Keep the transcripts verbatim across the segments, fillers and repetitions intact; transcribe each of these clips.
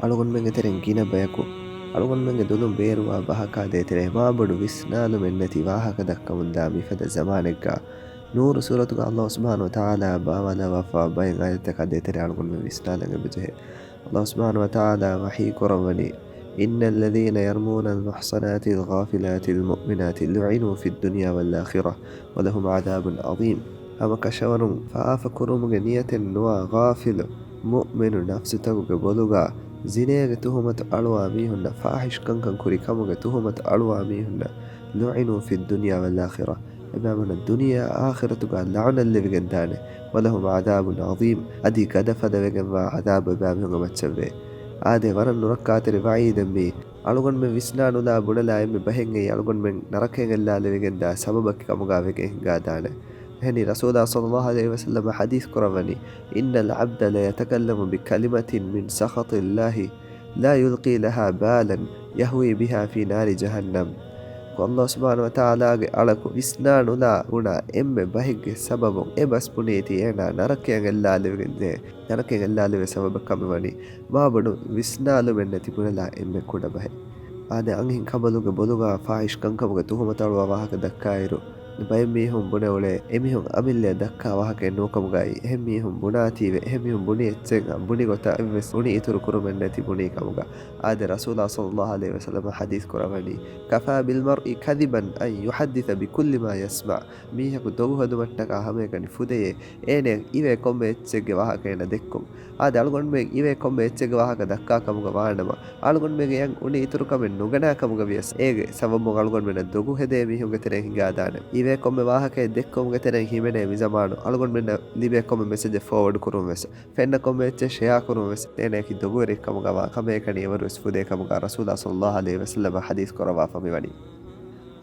އަޅުގަނޑުމެންގެ ތެރެއިން ގިނަ ބަޔަކު އަޅުގަނޑުމެންގެ ދުލުން ބޭރުވާ ބަހަކާ ދޭތެރޭ މާބޮޑު ވިސްނާލުމެއް ނެތި ވާހަކަ ދައްކަމުންދާ މިފަދަ ޒަމާނެއްގަ، ނޫރު ސޫރަތުގަ ﷲ ސުބްޙާނަހޫ ވަތަޢާލާ ބާވާލައްވާފަ ބައެއް އާޔަތްތަކާ ދޭތެރޭ އަޅުގަނޑުމެން ވިސްނާލަން އެބަޖެހޭ. ﷲ ސުބްޙާނަހޫ ވަތަޢާލާ ވަޙީ ކުރައްވަނީ، إن الذين يرمون المحصنات الغافلات المؤمنات لعنوا في الدنيا والآخرة ولهم عذاب عظيم. ހަމަކަށަވަރުން ފާފަ ކުރުމުގެ ނިޔަތެއް ނުވާ ޣާފިލު މުއުމިނު ނަފްސުތަކުގެ ބޮލުގަ ޒިނޭގެ ތުހުމަތު އަޅުވާ މީހުންނަށް، ފާޙިޝް ކަންކަން ކުރި ކަމުގެ ތުހުމަތު އަޅުވާ މީހުންނަށް، لعنوا في الدنيا والآخرة، އެބައިމީހުންނަށް ދުނިޔެއާ އާޚިރަތުގަ ލަޢުނަތްލެވިގެންދާނެ. ولهم عذاب عظيم، އަދި ގަދަފަދަވެގެންވާ ޢަޛާބު އެބައިމީހުންގެ މައްޗަށްވޭ. އާދެ، ވަރަށް ނުރައްކާތެރި ވަޢީދެއް މީ. އަޅުގަނޑުމެން ވިސްނާނުލާ ބުނެލާ އެންމެ ބަހެއް އެއީ އަޅުގަނޑުމެން ނަރަކައިން އެއްލާލެވިގެންދާ ސަބަބަކީ ކަމުގަ ވެގެން ހިނގާދާނެ. އެހެނީ ރަސޫލާ ޞައްލައްލާހު ޢަލައިހި ވަސައްލަމަ ޙަދީޘް ކުރައްވަނީ، إن العبد ليتكلم بكلمة من سخط الله لا يلقي لها بالا يهوي بها في نار جهنم. ﷲ ސުބްޙާނަހޫ ވަތަޢާލާގެ އަޅަކު ވިސްނާނުލާ ބުނާ އެންމެ ބަހެއްގެ ސަބަބުން އެ ބަސް ބުނީތީ އޭނާ ނަރަކައިން އެއްލާލެވިގެންދޭ، ނަރަކައިން އެއްލާލެވޭ ސަބަބަކަށް ވަނީ މާބޮޑު ވިސްނާލުމެއް ނެތި ބުނެލާ އެންމެ ކުޑަ ބަހެއް. އާދެ، އަންހެން ކަނބަލުންގެ ބޮލުގަ ފާޙިޝް ކަންކަމުގެ ތުހުމަތު އަޅުވާ ވާހަކަ ދައްކާއިރު، ބައެއް މީހުން ބުނެ އުޅޭ އެމީހުން އަމިއްލައަށް ދައްކާ ވާހަކައެއް ނޫންކަމުގައި، އެހެން މީހުން ބުނާތީވެ، އެހެން މީހުން ބުނި އެއްޗެއް ބުނި ގޮތަށް އެއްވެސް ބުނި އިތުރު ކުރުމެއް ނެތި ބުނީ ކަމުގަ. އާދެ، ރަސޫލާ ޞައްލައްލާހު ޢަލައިހި ވަސައްލަމަ ޙަދީޘް ކުރައްވަނީ، كفى بالمرء كذبا أن يحدث بكل ما يسمع. މީހަކު ދޮގު ހެދުމަށްޓަކާ ހަމައެކަނި ފުދެޔޭ، އޭނަ އިވޭ ކޮންމެ އެއްޗެއްގެ ވާހަކަ އޭނަ ދެއްކުން. އާދެ، އަޅުގަނޑުމެން އިވޭ ކޮންމެ އެއްޗެއްގެ ވާހަކަ ދައްކާ ކަމުގަ ވާނަމަ، އަޅުގަނޑުމެންގެ އަތް އުނި އިތުރުކަމެއް ނުގަނާ ކަމުގަ ވިޔަސް، އޭގެ ސަބަބުން އަޅުގަނޑުމެންނަށް ދޮގު ހެދޭ މީހުންގެ ތެރެއިން ހިނގާދާނެ. އިވޭ ކޮންމެ ވާހަކައެއް ދެއްކުމުގެ ތެރެއިން ހިމެނޭ މި ޒަމާނު އަޅުގަނޑުމެންނަށް ލިބޭ ކޮންމެ މެސެޖެއް ފޯވަޑް ކުރުން ވެސް، ފެންނަ ކޮންމެ އެއްޗެއް ޝެއާ ކުރުން ވެސް، އޭނައަކީ ދޮގުވެރިއެއް ކަމުގަ ވާ ކަމެއް އެކަނި އެވަރުވެސް ފުދޭ ކަމުގަ ރަސޫލާ ޞައްލައްލާހު ޢަލައިހި ވަސައްލަމަ ޙަދީޘް ކުރައްވާފަ މިވަނީ.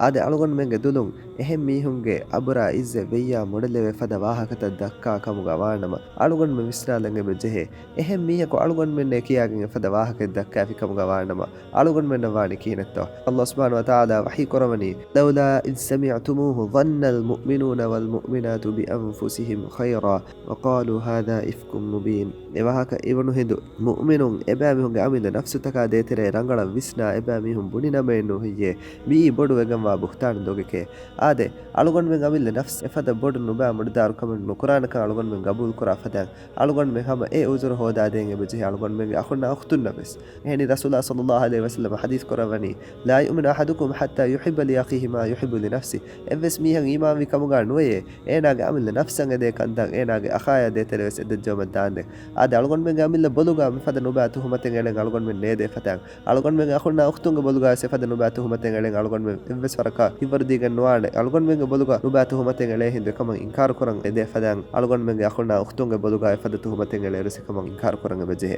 އާދެ، އަޅުގަނޑުމެންގެ ދުލުން އެހެން މީހުންގެ އަބުރާ އިއްޒަތް ވެއްޔާ މޮޑެލެވޭ ފަދަ ވާހަކަތައް ދައްކާ ކަމުގަ ވާނަމަ، އަޅުގަނޑުމެން ވިސްނާލަން އެބަ ޖެހޭ. އެހެން މީހަކު އަޅުގަނޑުމެންނޭ ކިޔާގެން އެފަދަ ވާހަކައެއް ދައްކާފި ކަމުގަ ވާނަމަ، އަޅުގަނޑުމެންނަށް ވާނީ ކިހިނެއްތޯ؟ ﷲ ސުބްޙާނަހޫ ވަތަޢާލާ ވަޙީ ކުރައްވަނީ، لولا إذ سمعتموه ظن المؤمنون والمؤمنات بأنفسهم خيرا وقالوا هذا إفك مبين. އެ ވާހަކަ އިވުނު ހިނދު މުއުމިނުން އެބައިމީހުންގެ އަމިއްލަ ނަފްސުތަކާ ދޭތެރޭ ރަނގަޅަށް ވިސްނާ އެބައިމީހުން ބުނި ނަމައެއް ނޫން ހެއްޔޭ؟ މިއީ ބޮޑު ވެގެންވާ ބުހުތާނު ދޮގެކޭ. އާދެ، އަޅުގަނޑުމެން އަމިއްލަ ނަފްސް އެފަދަ ބޮޑު ނުބައި މުޑުދާރުކަމެއް ނުކުރާނެކަން އަޅުގަނޑުމެން ގަބޫލުކުރާ ފަދައިން، އަޅުގަނޑުމެން ހަމަ އެ އުޒުރު ހޯދާދޭން އެބަޖެހޭ އަޅުގަނޑުމެންގެ އަޚުންނާ އުޚްތުންނަށް ވެސް. އެހެނީ ރަސޫލާ ޞައްލައްލާހު ޢަލައިހި ވަސައްލަމަ ޙަދީޘް ކުރައްވަނީ، لا يؤمن أحدكم حتى يحب لأخيه ما يحب لنفسه. އެއްވެސް މީހަކު އީމާންވި ކަމުގަ ނުވެޔޭ، އޭނާގެ އަމިއްލަ ނަފްސަށް އެދޭ ކަންތައް އޭނާގެ އަޚާޔާ ދޭތެރޭ ވެސް އެދައްޖަވަމަށް ދާންދެން. އާދެ، އަޅުގަނޑުމެންގެ އަމިއްލަ ބޮލުގަ މިފަދަ ނުބައި ތުހުމަތެއް އެޅެން އަޅުގަނޑުމެން ނޭދޭ ފަދައިން، އަޅުގަނޑުމެންގެ އަޚުންނާ އުޚްތުންގެ ބޮލުގަ ވެސް އެފަދަ ނުބައި ތުހުމަތެއް އެޅެން އަޅުގަނޑުމެން އެއްވެސް ވަރަކަށް ހިތްވަރުދީގެން ނުވާނެ. އަޅުގަނޑުމެންގެ ބޮލުގަ ނުބައި ތުހުމަތެއް އެޅޭ ހިނދު އެކަމަށް އިންކާރު ކުރަން އެދޭ ފަދައިން، އަޅުގަނޑުމެންގެ އަޚުންނާ އުޚްތުންގެ ބޮލުގަ އެފަދަ ތުހުމަތެއް އެޅޭއިރު އެކަމަށް އިންކާރު ކުރަން އެބަޖެހޭ.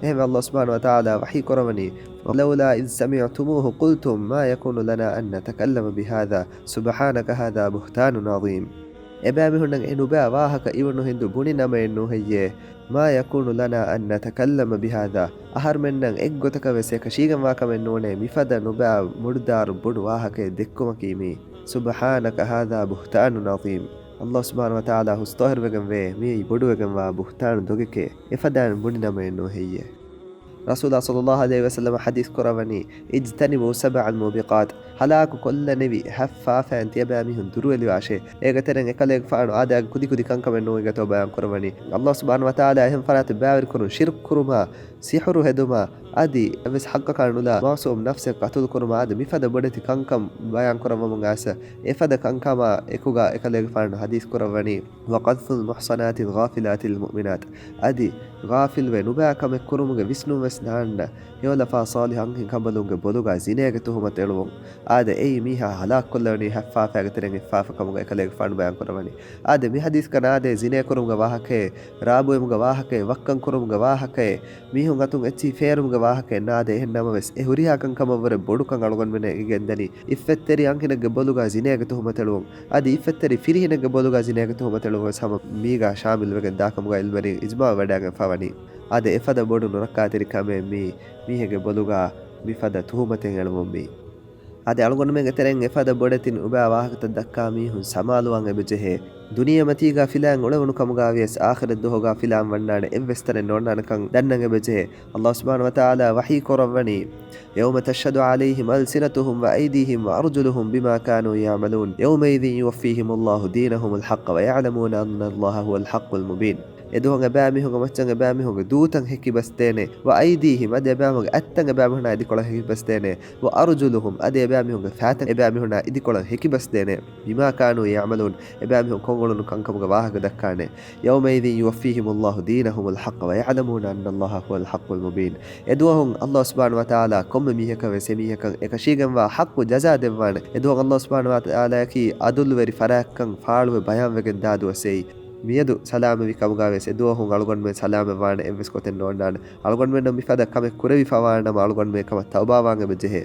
އެހެންވެ، ﷲ ސުބްޙާނަހޫ ވަތަޢާލާ ވަޙީ ކުރައްވަނީ، لولا إذ سمعتموه قلتم ما يكون لنا أن نتكلم بهذا سبحانك هذا بهتان عظيم. އެބައިމީހުންނަށް އެ ނުބައި ވާހަކަ އިވުނު ހިނދު ބުނި ނަމައެއް ނޫން ހެއްޔޭ؟ ما يكون لنا أن نتكلم بهذا. އަހަރުމެންނަށް އެއްގޮތަކަށް ވެސް އެކަށީގެންވާ ކަމެއް ނޫނޭ، މިފަދަ ނުބައި މުޑުދާރު ބޮޑު ވާހަކައެއް ދެއްކުމަކީ މީ. سبحانك هذا بهتان عظيم. ﷲ ސުބްޙާނަހޫ ވަތަޢާލާ ހުސްތޮހިރުވެގެންވޭ، މިއީ ބޮޑުވެގެންވާ ބުހުތާނު ދޮގެކޭ، އެފަދައިން ބުނި ނަމައެއް ނޫން ހެއްޔޭ؟ ރަސޫލާ ޞައްލައްލާހު ޢަލައިހި ވަސައްލަމަ ޙަދީޘް ކުރައްވަނީ، اجتنبوا سبع الموبقات. ހަލާކު ކޮށްލަނިވި ހަތް ފާފައިން ތިޔަބައިމީހުން ދުރުވެލިވާށޭ. އޭގެ ތެރެއިން އެކަލޭގެފާނު އާދައިގެ ކުދިކުދި ކަންކަމެއް ނޫން އިގަތޯ ބަޔާން ކުރައްވަނީ. ﷲ ސުބްޙާނަހޫ ވަތަޢާލާ އެހެން ފަރާތެއް ބައިވެރިކުރުން، ޝިރްކު ކުރުމާ، ސިޙުރު ހެދުމާ، އަދި އެއްވެސް ޙައްޤަކާ ނުލާ މަޢުޞޫމް ނަފްސެއް ޤަތުލު ކުރުމާ އަދި މިފަދަ ބޮޑެތި ކަންކަން ބަޔާން ކުރައްވަމުން އައިސް، އެފަދަ ކަންކަމާ އެކުގަ އެކަލޭގެފާނު ޙަދީޘް ކުރައްވަނީ، وقذف المحصنات الغافلات المؤمنات. އަދި ޣާފިލްވެ ނުބައި ކަމެއް ކުރުމުގެ ވިސްނުން ވެސް ނާންނަ، ހެޔޮލަފާ ޞާލިޙު އަންހެން ކަނބަލުންގެ ބޮލުގަ ޒިނޭގެ ތުހުމަތު އެޅުވުން. އާދެ، އެއީ މީހާ ހަލާކުކޮށްލަނީ ހަތް ފާފައިގެ ތެރެއިން އެއް ފާފަ ކަމުގަ އެކަލޭގެފާނު ބަޔާން ކުރައްވަނީ. އާދެ، މި ޙަދީޘްގަ ނާދޭ ޒިނޭ ކުރުމުގެ ވާހަކައެއް، ރާބުވުމުގެ ވާހަކައެއް، ވައްކަން ކުރުމުގެ ވާހަކައެއް، މީހުން އަތުން އެއްޗިހި ފޭރުމުގެ ވާހަކައެއް ނާދޭ. އެހެން ނަމަވެސް، އެ ހުރިހާ ކަންކަމަށްވުރެ ބޮޑުކަން އަޅުގަނޑުމެން އެނގިގެންދަނީ، އިއްފަތްތެރި އަންހެނެއްގެ ބޮލުގަ ޒިނޭގެ ތުހުމަތު އެޅުވުން. އަދި އިއްފަތްތެރި ފިރިހެނެއްގެ ބޮލުގަ ޒިނޭގެ ތުހުމަތު އެޅުވުން ވެސް ހަމަ މީގަ ޝާމިލްވެގެން ދާކަމުގަ ޢިލްމުވެރިން އިޖްމާޢު ވެވަޑައިގެންފަވަނީ. އާދެ، އެފަދަ ބޮޑު ނުރައްކާތެރި ކަމެއް މީ، މީހެއްގެ ބޮލުގަ މިފަދަ ތުހުމަތެއް އެޅުވުން މީ. އަދި އަޅުގަނޑުމެންގެ ތެރެއިން އެފަދަ ބޮޑެތިން އުބާ ވާހަކަތައް ދައްކާ މީހުން ސަމާލުވާން އެބަޖެހޭ. ދުނިޔެމަތީގަ ފިލާން އުޅެވުނު ކަމުގަ ވިޔަސް އާޚިރަތް ދުވަހުގަ ފިލާން ވަންނާނެ އެއްވެސް ތަނެއް ނޯންނާނެކަން ދަންނަން އެބަޖެހޭ. ﷲ ސުބްޙާނަހޫ ވަތަޢާލާ ވަޙީ ކުރައްވަނީ، يوم تشهد عليهم ألسنتهم وأيديهم وأرجلهم بما كانوا يعملون يومئذ يوفيهم الله دينهم الحق ويعلمون أن الله هو الحق المبين. އެދުވަހު އެބައިމީހުންގެ މައްޗަށް އެބައިމީހުންގެ ދޫތައް ހެކިބަސްދޭނެ، وأيديهم، އަދި އެބައިމީހުންގެ އަތްތައް އެބައިމީހުންނާ އިދިކޮޅަށް ހެކިބަސްދޭނެ، وأرجلهم، އަދި އެބައިމީހުންގެ ފައިތައް އެބައިމީހުންނާ އިދިކޮޅަށް ހެކިބަސްދޭނެ، بما كانوا يعملون، އެބައިމީހުން ކޮށްއުޅުނު ކަންކަމުގެ ވާހަކަ ދައްކާނެ. يومئذ يوفيهم الله دينهم الحق ويعلمون أن الله هو الحق المبين. އެދުވަހު ﷲ ސުބްޙާނަހޫ ވަތަޢާލާ ކޮންމެ މީހަކަށް ވެސް އެމީހަކަށް އެކަށީގެންވާ ޙައްޤު ޖަޒާ ދެއްވާނެ. އެދުވަހު ﷲ ސުބްޙާނަހޫ ވަތަޢާލާއަކީ ޢަދުލުވެރި ފަރާތްކަން ފާޅުވެ ބަޔާންވެގެން ދާ ދުވަސް އެއީ. މިއަދު ސަލާމަތްވި ކަމުގަ ވިޔަސް އެދުވަހު އަޅުގަނޑުމެން ސަލާމަތްވާނެ އެއްވެސް ގޮތެއް ނޯންނާނެ. އަޅުގަނޑުމެންނަށް މިފަދަ ކަމެއް ކުރެވިފަވާނަމަ އަޅުގަނޑުމެން ކަމަށް ތައުބާވާން އެބަޖެހޭ.